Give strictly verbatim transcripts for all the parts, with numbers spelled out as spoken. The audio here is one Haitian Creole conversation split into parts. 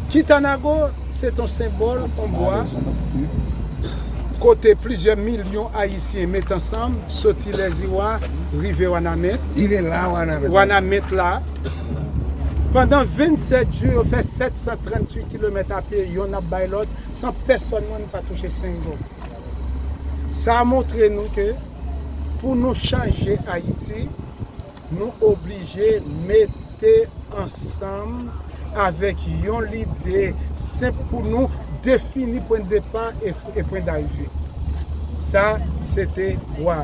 Kitanago, se t on senbòl, on bwa, kote plizyè milyon Ayisyen met ansanm, soti Lèziwa, rive Wanament. Rive la, Wanament. Wanament la. Pandan vennsèt jou, yo fè sèt san tranntuit kilomèt a pye, yonn ap bay lòt, san pèsòn moun pa touche senk goud. Sa a montre nou ke pou nou chanje Ayiti, nou oblije mete ansanm avèk yon lide senp pou nou defini pwen de depa e, e pwen darive. Sa, se te bwa.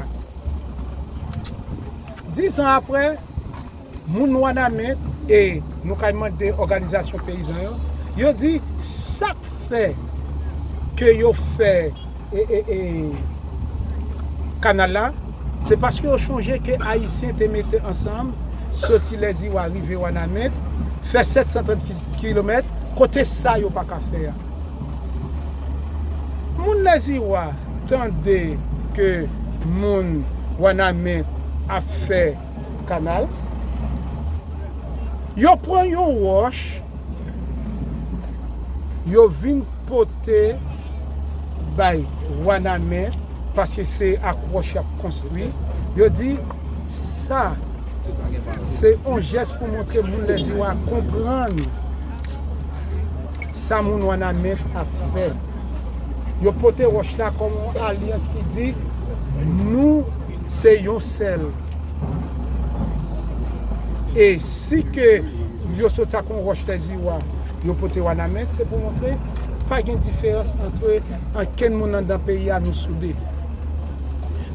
Dizan apre, moun Wanament, e nou kay mande òganizasyon peyizan yo, yo di sa k fè ke yo fè e, e, e, kanal la, se paske yo chonje ke Ayisyen te mete ansanm, soti Lèziwa rive Wanament, fè sèt san trant kilomèt, kote sa yo pa ka fè a. Moun Lèziwa tande ke moun Wanament ap fè kanal, yo pran yon wòch, yo vin pote bay Wanament, paske se ak wòch y ap konstwi. Yo di, sa, se yon jès pou montre moun Lèziwa konprann sa moun Wanament ap fè. Yo pote wòch la kòm yon alyans ki di, nou se yon sèl. E si ke yo soti ak yon wòch Lèziwa, yo pote Wanament, se pou montre pa gen diferans ant ankenn moun anndan peyi a, nou soude.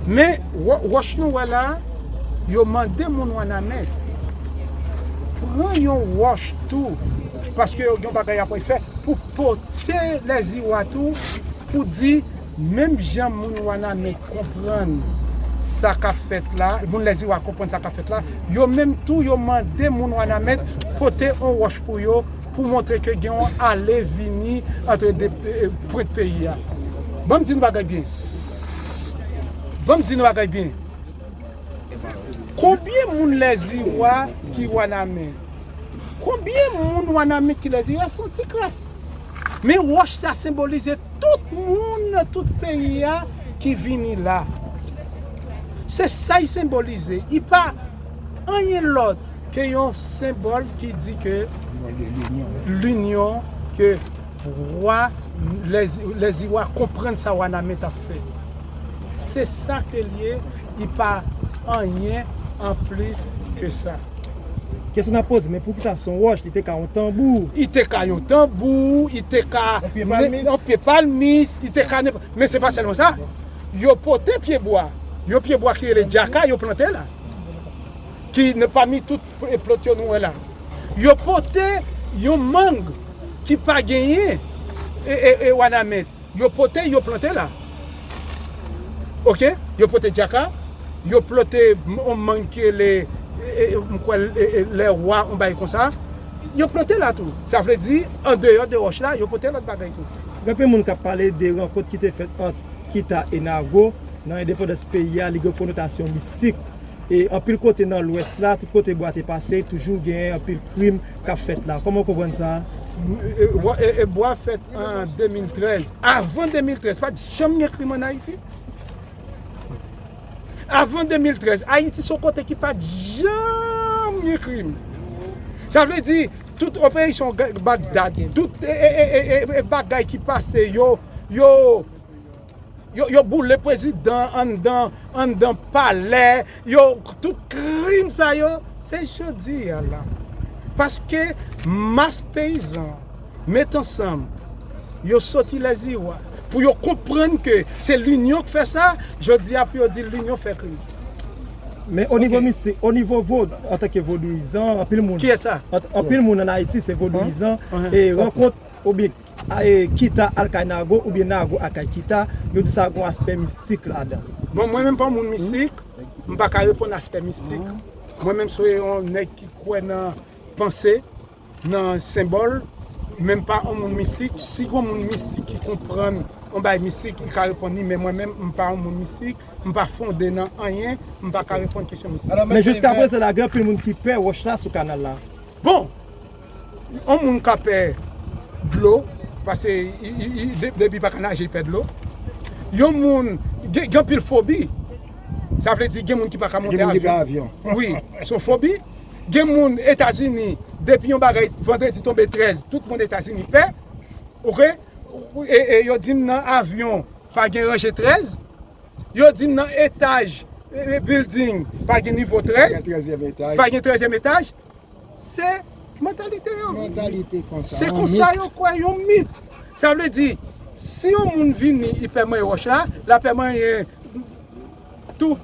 Men, wò-, wòch nou wè la, yo mande moun Wanament pran yon wòch tou, paske yo gen yon bagay y ap fè pou pote Lèziwa tou, pou di, menm jan moun Wanament konprann sa k ap fèt la, moun Lèziwa konprann sa k ap fèt la, yo menm tou, yo mande moun Wanament pote yon wòch pou yo, pou montre ke gen yon ale vini ant de, e, e, pwent peyi a. Ban m di n bagay byen. Ban m di n bagay byen. Konbyen moun Lèziwa ki Wanament? Konbyen moun Wanament ki Lèziwa? Se yon ti kras. Men wòch sa senbolize tout moun nan tout peyi a ki vini la. Se sa y senbolize. Li pa anyen lòt ke yon senbòl ki di ke linyon, ke bwa Lèzi-, Lèziwa konprann sa Wanament ap fè. Se sa ke l ye, li pa anyen anplis ke sa. Kesyon n ap poze, men poukisa se yon wòch? Li te ka yon tanbou. Li te ka yon tanbou, li te ka yon pye palmis, li te ka nenpòt. Men se pa sèlman sa. Yo pote pye bwa. Yon pye bwa ki rele djaka, yo plante la. Ki nan pami tout plant yo nou wè la. Yo pote yon mang ki pa genyen e, e, e Wanament. Yo pote, yo plante la. Oke? Yo pote djaka, yo plante m-, yon mang ki rele, e, e, m kwè, e, e, lè wa, yon bagay konsa. Yo plante la tou. Sa vle di, andeyò de wòch la, yo pote lòt bagay tou. Gen anpil moun k ap pale de rankont ki te fèt ant Kita e Nago nan endepandans peyi a, li gen konotasyon mistik. E anpil kote nan Lwès la, tout kote bwa te pase, toujou gen anpil krim k ap fèt la. Kòman w konprann sa? E, e, e, e bwa fèt an de mil trèz. Avan de mil trèz, pa t janm gen krim ann Ayiti. Avan de mil trèz, Ayiti se yon kote ki pa t janm gen krim. Sa vle di, tout operasyon Ga-, Bagdad, tout, e, e, e, e, e, e bagay ki pase, yo, yo, yo, yo boule prezidan anndan, anndan palè, yo, tout krim sa yo, se jodi a la. Paske mas peyizan met ansanm, yo soti Lèziwa, pou yo konprann ke se linyon k fè sa, jodi a pou yo di linyon fè krim. Men o nivo mistik, o nivo vo-, antanke vodouyizan, anpil moun, kiyès sa? Ant-, anpil moun ann Ayiti se vodouyizan, e rankont oubyen a, e, Kita al kay Nago oubyen Nago al kay Kita, yo di sa gon aspè mistik ladan. Bon, mwen menm pa yon moun mistik, m pa ka reponn aspè mistik. Mwen menm se yon nèg ki kwè nan panse, nan senbòl, men m pa yon moun mistik. Si gon moun mistik ki konprann yon bagay mistik, li ka reponn li, men mwen menm, m pa yon moun mistik, m pa fonde nan anyen, m pa ka reponn kesyon mistik. Men jiska prezan la, gen anpil moun ki pè wòch la sou kanal la. Bon, yon moun ka pè dlo, paske i, i, i, de- depi pa ka naje, i pè dlo. Yon moun, gen, gen anpil fobi. Sa vle di, gen moun ki pa ka monte avyon. Wi, se yon fobi. Gen moun Etazini, depi yon bagay vandredi tonbe trèz, tout moun Etazini pè. Oke? E, e yo di m nan avyon, pa gen ranje trèz. Yo di m nan etaj, e, e, building, pa gen nivo trèz. Pa gen trèzyèm etaj. Pa gen trèzyèm etaj. Se mantalite yo. Mantalite konsa. Se konsa yo kwè, yon mit. Sa vle di, si yon moun vini, li pè manyen wòch la, l ap pè manyen tou.